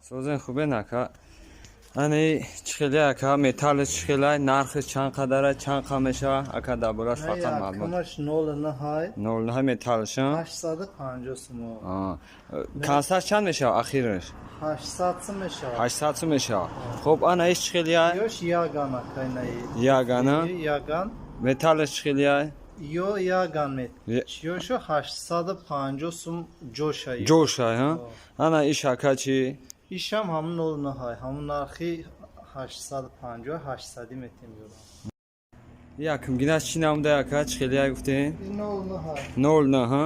Созен, хубен, ака? Ани чӣ хеле, ака, металли чӣ хелай, нархи чанд қадара, чанд қа мешава, ака, дар бораш фақат маълумот. Якумаш 0,9. 0,9 металлша. 850 сумо. Консаш чанд мешава ахираш? 800 сум мешавад. 800 сум мешава. Хоб, ана иш чӣ хелияй? Ёш яган, ака, инаи. Ягана? Яган. Металлиш чӣ хелияй? Ё яган мет. Ёшо 850 сум ҷоша. Ҷошай, ҳа? Ана иш, ака, чӣ? Ишам ҳамун 0,9, ҳамун нархи 850, 800 метем ёра. Якумгинаш чӣ намуда, ака, чӣ хелияй гуфтен? 0,9. 0,9, ҳа?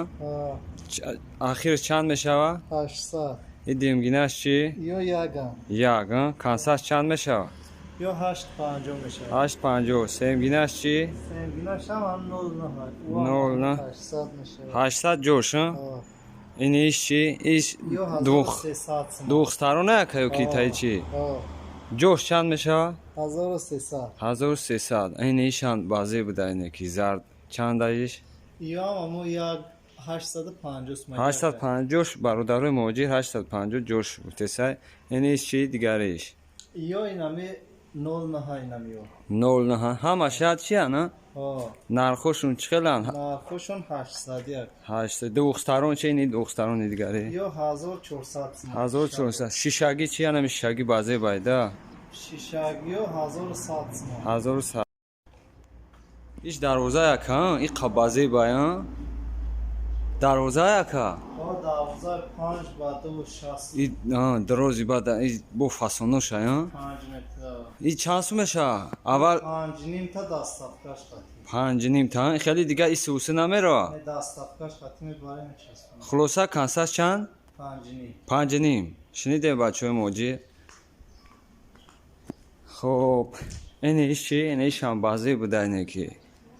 Ахираш чанд мешава? 800. И дуюмгинаш чӣ? Ё яган. Як, ҳа? Консаш чанд мешава? Ё 850 мешавад. 850. Сеюмгинаш чӣ? Сеюмгинаш ҳам 0,9. 0,9. 800 мешавад. 800 ҷош, ҳа? Ин иш чӣ? Иш Ё 1300 сум. Двухсторона, ака, ё китаи чӣ? Ҷош чанд мешава? 1300. 1300. Ин ишам баъзе буда, ине ки зард чанда иш? Ё ҳам ҳамун як 850 сум. 850, бародарои муҳоҷир, 850 ҷош гуфтесай. Ин иш чӣ, дигариш? Ё инами 0,9, инами ё. 0,9. Ҳамаш як чия, на? Нархошон чӣ хеланд? Нархошон 800 як. 800. Двухсторон чи, ини двухсторони дигаре? Ё 1400 сум. 1400. Шишагӣ чи, анами шишагӣ баъзе байда? Шишагиё 1100 сум. 1100. Иш дарвоза, яка, и қабазе бай, дарвоза, яка? Дарвоза 5 ба 2,60. И дрози бада бо фасоноша. 5 метр. И чанд сум меша аввал? 5,5 та, доставкаш қатӣ. 5,5 та. Хеле дига иси уси намеро? Доставкаш қатӣ мебарем, мечаспонем. Хулоса, консаш чанд? 5,5. 5,5. Шунидем, бачаҳои муҳоҷир? Хоб, ини иш чи? Ини ишам баъзе буда, ине ки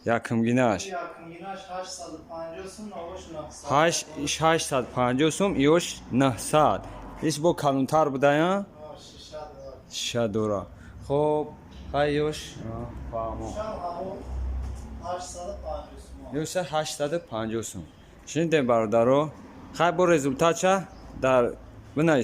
якумгинаш. Якумгинаш 850 сум, навош 900. Иш 850 сум, ёш 900. Иш бо калонтар будая. Шиша дорад. Шиша дора. Хоб, хай, ёш фаҳмо. Шам ҳамон 850 сум. Ёша 850 сум. Шунидем, бародаро? Хай, бо результатша дар бинавис.